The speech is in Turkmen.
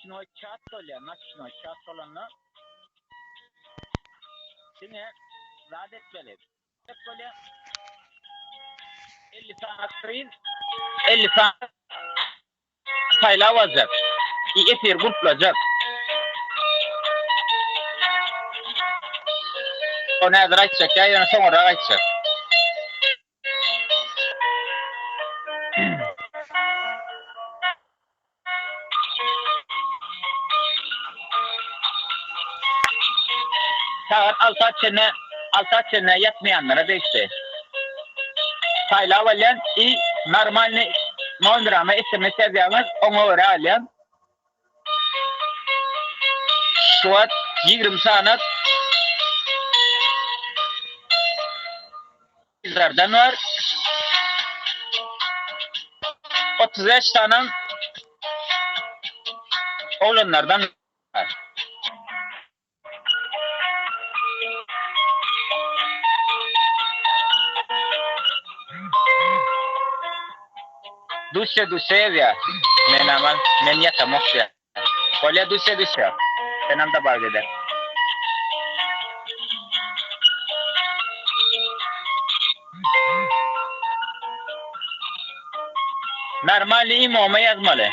Noçnoý çat bolýar, noçnoý çat bolanda diňe zat etmeli. Bolýar. 50 sany priz, 50 sany saýlap aljak. I efir gulplajak. Ony häzir aýtjak ýa ýöne soňrarak aýtjak. Sagat alta çenli, alta çenli ýatmaýanlara degişli. Saýlap alýan i normalny nomerama sms ýazýaňyz, oňa görä alýan. Şu wagt 20 sany Gyzlardan bar. 35 sanam oglanlardan bar. Duşa duşa ýazýar. Men aman, men ýatamok diýýär. Bolýa duşa duşa. Senem dobawit eder. Normalny imoma ýazmaly.